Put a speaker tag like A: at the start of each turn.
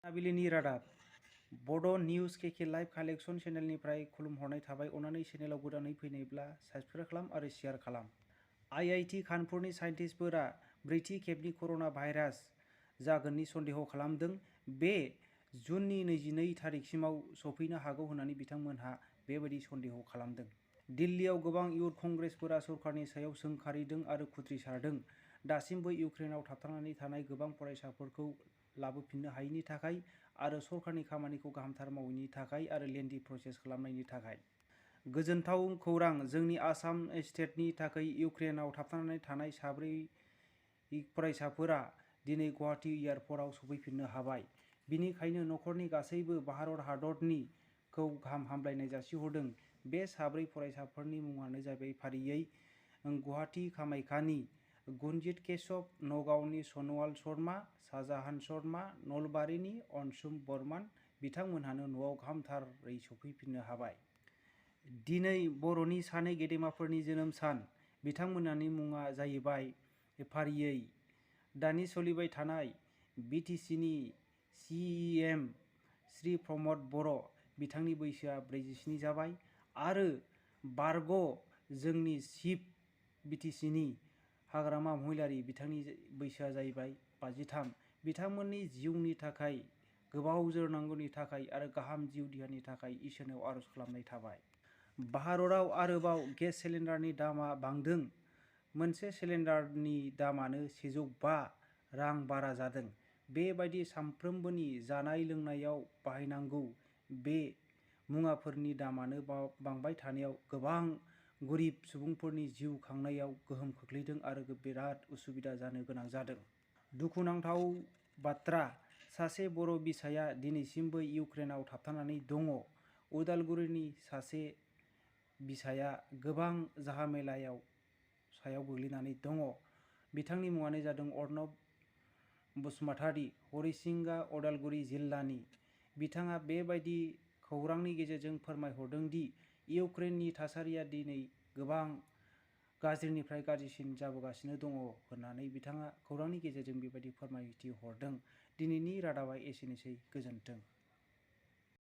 A: मwnabiliनि रादाब बड' news KK live collection चेनेलनिफ्राय खुलुमहरनाय थाबाय। अन्नानै चेनेलाव गोदानै फैनायब्ला साबस्क्राइब खालाम आरो शेयार खालाम। आईआईटी कानपुरनि साइन्टिस्टफोरा ब्रैथि खेबनि कर'ना भाइरास जागोननि सन्देह खालामदों। बे जुननि 22 थारिखसिमाव सफैनो हागौ होननानै बिथांमोनहा बेबायदि सन्देह खालामदों। दिल्लीयाव गोबां इयुथ कंग्रेसफोरा सरकारनि सायाव सोंखारिदों आरो खुद्रिसारदों। दासिमबो इउक्रेनाव थाबथानानै थानाय गोबां फरायसाफोरखौ लाबोफिननो हायैनि थाखाय आरो सरकारनि खामानिखौ गाहामथार मावैनि थाखाय आरो लेन्डि प्रसेस खालामनायनि थाखाय। गोजोनथाव खौरां, जोंनि आसाम स्टेटनि थाखाय इउक्रेनाव थाबथानानै थानाय 4 फरायसाफोरा दिनै गुवाहाटी एयारपर्टआव सफैफिननो हाबाय। बिनिखायनो नखरनि गासैबो भारत हादरनिखौ गाहाम हामलायनाय जासिहरदों। बे 4 फरायसाफोरनि मुङानो जाबाय फारियै गुवाहाटी कामाख्यानि गुनजित केशव, नगावनि सनवाल शर्मा, शाहजाहान शर्मा, नलबारिनि अनसुम बर्मन। बिथांमोनहानो न'आव गाहामथारै सफैफिननो हाबाय। दिनै बर'नि 2 गेदेमाफोरनि जोनोम सान। बिथांमोनहानि मुङा जाहैबाय फारियै दानि सोलिबाय थानाय बिटिसिनि सिएम श्री प्रमद बर', बिथांनि बैसोआ 47 जाबाय, आरो बारग' जोंनि चिफ बिटिसिनि हाग्रामा महिलारि, बिथांनि बैसोआ जाहैबाय 53। बिथांमोननि जिउनि थाखाय, गोबाव जोरनांगौनि थाखाय आरो गाहाम जिउ देहानि थाखाय इसोरनाव आरज खालामनाय थाबाय। भारतआव आरोबाव गेस सिलिन्डारनि दामा बांदों। मोनसे सिलिन्डारनि दामानो 105 रां बारा जादों। बेबायदि सानफ्रोमबोनि जानाय लोंनायाव बाहायनांगौ बे मुवाफोरनि दामानो बांबाय थानायाव गोबां गरिब सुबुंफोरनि जिउ खांनायाव गोहोम खोख्लैदों आरो बिराद उसुबिदा जानो गोनां जादों। दुखुनांथाव बाथ्रा, सासे बर' बिसाया दिनैसिमबो इउक्रेनाव थाबथानानै दङ। उदालगुरिनि सासे बिसाया गोबां जाहामेलायाव सायाव गोग्लैनानै दङ। बिथांनि मुङानो जादों अर्नब बसुमतारी, हरिसिंगा उदालगुरि जिल्लानि। बिथाङा बेबायदि खौरांनि गेजेरजों फोरमायहरदों दि इउक्रेननि थासारिया दिनै गोबां गाज्रिनिफ्राय गाज्रिसिन जाबोगासिनो दङ होननानै बिथाङा खौरांनि गेजेरजों बेबायदि फोरमायथि हरदों। दिनैनि रादाबा एसेनोसै। गोजोन्थों।